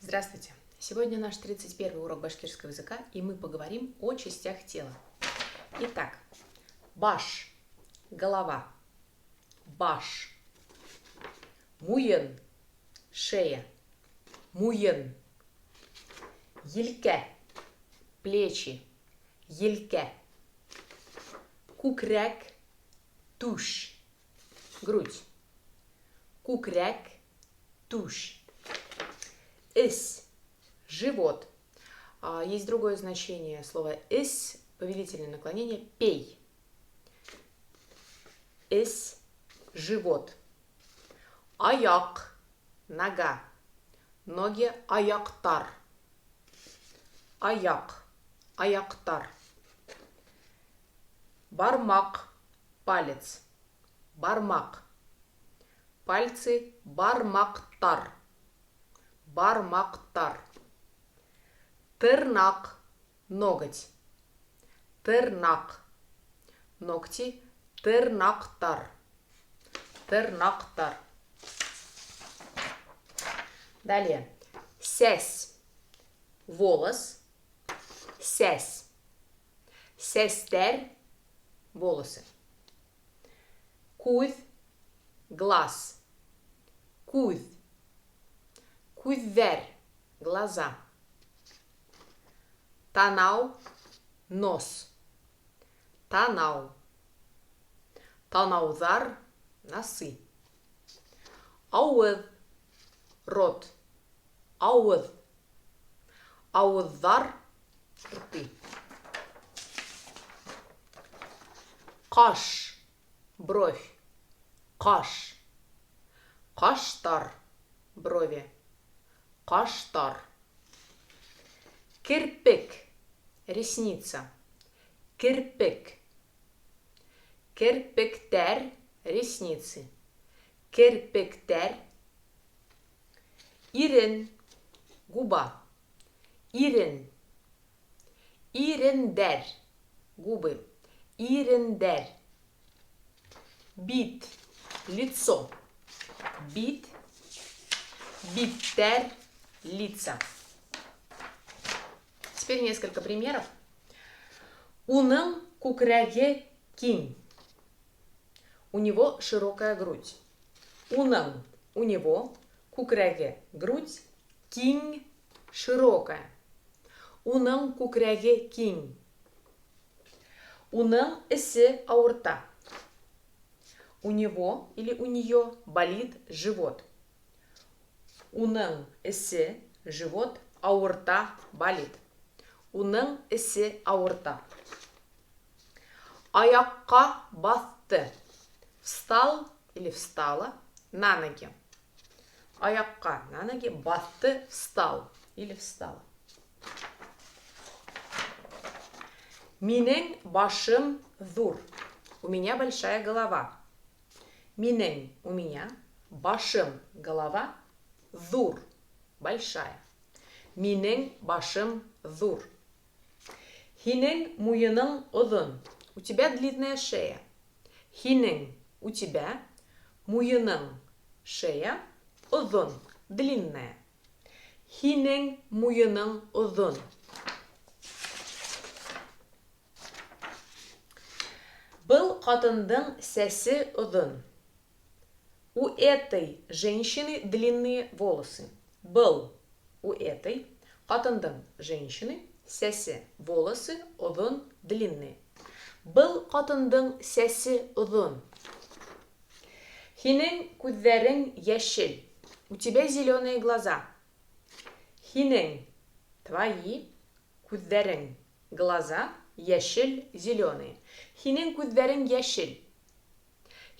Здравствуйте! Сегодня наш 31 урок башкирского языка, и мы поговорим о частях тела. Итак, баш – голова, баш, муйын – шея, муйын, елкә – плечи, елкә, күкрәк, түш, грудь, күкрәк, түш. Эс – живот. Есть другое значение слова «эс», повелительное наклонение «пей». Эс – живот. Аяҡ – нога. Ноги – аяҡтар. Аяҡ – аяҡтар. Бармаҡ – палец. Бармаҡ. Пальцы – бармаҡтар. Бармаҡтар. Тырнаҡ – ноготь. Тырнаҡ. Ногти – тырнаҡтар. Тырнаҡтар. Далее. Сәс. Волос. Сәс. Сәстәр. Волосы. Күҙ. Глаз. Күҙ. Күҙҙәр. Глаза. Танау. Нос. Танау. Танауҙар. Носы. Ауыҙ. Рот. Ауыҙ. Ауыҙҙар. Рты. Ҡаш. Бровь. Ҡаш. Ҡаштар. Брови. Ҡаштар. Керпек. Ресница. Керпек. Керпектәр. Ресницы. Керпектәр. Ирен. Губа. Ирен. Ирендәр. Губы. Ирендәр. Бит. Лицо. Бит. Биттәр. Лица. Теперь несколько примеров. Уның күкрәге киң. У него широкая грудь. Уның – у него, күкрәге – грудь, киң – широкая. Уның күкрәге киң. Уның эсе ауырта. У него или у нее болит живот. Уның эсе, живот, ауырта, болит. Уның эсе ауырта. Аяҡҡа баҫты. Встал или встала на ноги. Аяҡҡа на ноги, баҫты, встал или встала. Минең башым ҙур. У меня большая голова. Минең у меня, башым голова, ҙур, большая. Минең башым ҙур. Һинең муйының оҙон. У тебя длинная шея. Һинең у тебя, муйының шея, оҙон, длинная. Һинең муйының оҙон. Был ҡатындың сәсе оҙон. У этой женщины длинные волосы. Был у этой ҡатындың женщины сәсе волосы оҙон длинные. Был ҡатындың сәсе оҙон. Һинең күҙҙәрең йәшел. У тебя зеленые глаза. Һинең твои, күҙҙәрең глаза, йәшел зеленые. Һинең күҙҙәрең йәшел.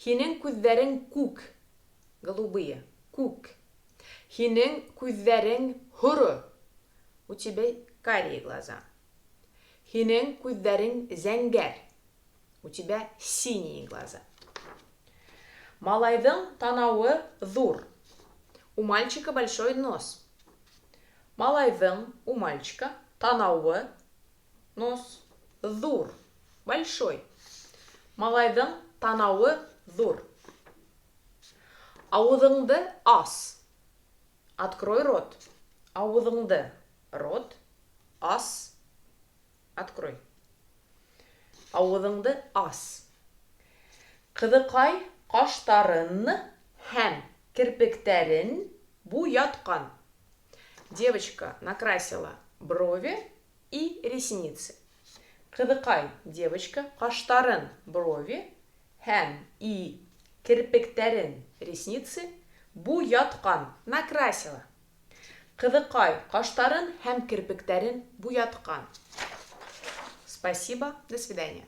Һинең күҙҙәрең күк, голубые, күк. Һинең күҙҙәрең һоро. У тебя карие глаза. Һинең күҙҙәрең зәңгәр. У тебя синие глаза. Малайҙың танауы ҙур. У мальчика большой нос. Малайҙың, у мальчика, танауы, нос, ҙур, большой. Малайҙың танауы ҙур. Ауыҙыңды ас. Открой рот. Ауыҙыңды — рот, ас — открой. Ауыҙыңды ас. Ҡыҙыҡай ҡаштарын һәм керпектәрен буятҡан. Девочка накрасила брови и ресницы. Ҡыҙыҡай — девочка, ҡаштарын — брови, һәм — и, керпектәрен — ресницы, буятҡан — накрасила. Ҡыҙыҡай ҡаштарын һәм керпектәрен буятҡан. Спасибо, до свидания.